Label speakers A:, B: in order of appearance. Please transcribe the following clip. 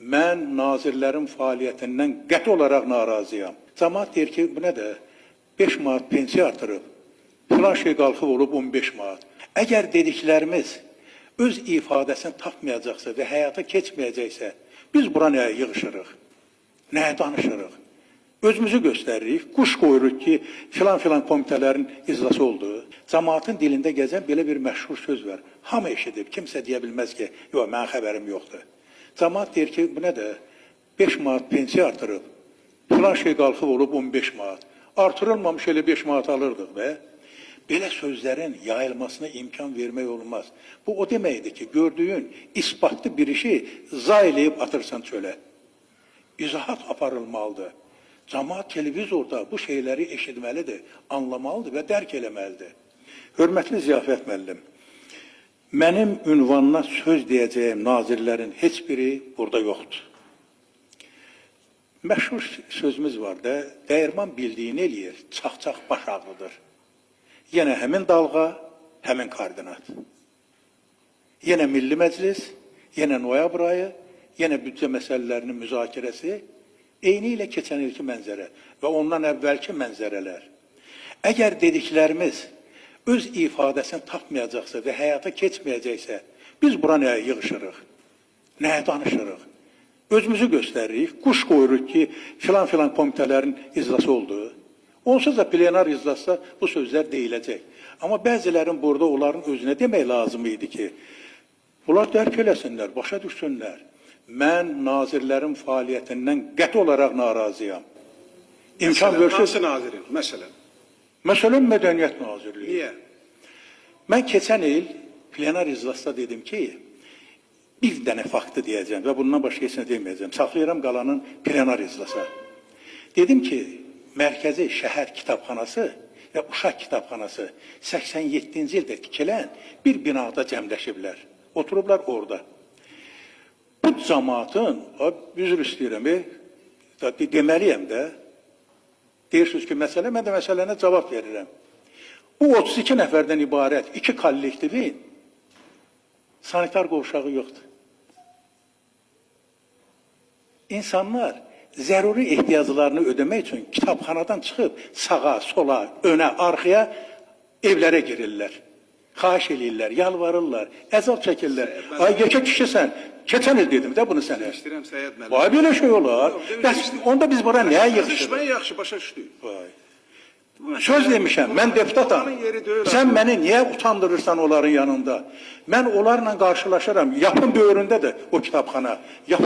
A: Mən nazirlərin fəaliyyətindən qəti olaraq narazıyam. Camaat deyir ki, bu nədir? 5 manat pensiya artırıb, filan şey qalxıb olub 15 manat. Əgər dediklərimiz öz ifadəsini tapmayacaqsa və həyata keçməyəcəksə, biz bura nəyə yığışırıq? Nəyə danışırıq? Özümüzü göstəririk, quş qoyuruq ki, filan-filan komitələrin iclası oldu. Camaatın dilində gəzən belə bir məşhur söz var. Hamı eşidib, kimsə deyə bilməz ki, yox, mənim xəbərim yoxdur. Camaat deyir ki, bu nədir? 5 manat pensiya artırıb, filan şey qalxıb olub 15 manat. Artırılmamış elə 5 manat alırdıq be. Belə sözlərin yayılmasına imkan vermək olmaz. Bu o deməkdir ki, gördüyün isbatlı bir işi zay eləyib atırsan çölə. İzahat aparılmalıdır. Camaat televizorda bu şeyləri eşitməlidir, anlamalıdır və dərk eləməlidir. Hörmətli Ziyafət müəllim, mənim ünvanına söz deyəcəyim nazirlərin heç biri burada yoxdur. Məşhur sözümüz var da, dəyirman bildiyini eləyir, çax-çax baş ağrıdır. Yenə həmin dalğa, həmin koordinat. Yenə Milli Məclis, yenə noyabr ayı, yenə büdcə məsələlərinin müzakirəsi, eyni ilə keçən ilki mənzərə və ondan əvvəlki mənzərələr. Əgər dediklərimiz öz ifadəsini tapmayacaqsa və həyata keçməyəcəksə, biz bura nəyə yığışırıq? Nəyə danışırıq? Özümüzü göstəririk, quş qoyuruq ki, filan-filan komitələrin iclası oldu. Onsuz da plenar iclasda bu sözlər deyiləcək. Amma bəzilərin burada onların özünə demək lazım idi ki, bunlar dərk eləsinlər, başa düşsünlər. Mən nazirlərin fəaliyyətindən qəti olaraq narazıyam. İmkan
B: Məsələn,
A: versə,
B: hansı nazirin? Məsələn.
A: məsələn Mədəniyyət Nazirliyi.
B: Niyə?
A: Mən keçən il plenar iclasda dedim ki, bir dənə faktı deyəcəm və bundan başqa heç nə deməyəcəm. Saxlayıram qalanın plenar iclasa. Dedim ki, Mərkəzi Şəhər Kitabxanası və Uşaq Kitabxanası 87-ci ildə tikilən bir binada cəmləşiblər. Oturublar orada. Bu cəmaatın, üzr istəyirəm, deməliyəm də, deyirsiniz ki, məsələ, mən də məsələnə cavab verirəm. Bu 32 nəfərdən ibarət iki kollektivin sanitar qovşağı yoxdur. İnsanlar zəruri ehtiyaclarını ödəmək üçün kitabxanadan çıxıb sağa, sola, önə, arxaya evlərə girirlər. Xahiş eləyirlər, yalvarırlar, əzab çəkirlər. Ay yekə kişisən, keçən il dedim də bunu sənə.
B: İstəyirəm Səyyad müəllim.
A: Vay belə şey olar. Bəs onda biz bura nəyə yığışırıq?
B: Mən yaxşı başa düşdüm.
A: Vay. Söz demişəm, mən deputatam.
B: Buranın yeri deyil.
A: Sən məni niyə utandırırsan onların yanında? Mən onlarla qarşılaşıram. Yapın böyründədir o kitabxana. Yapın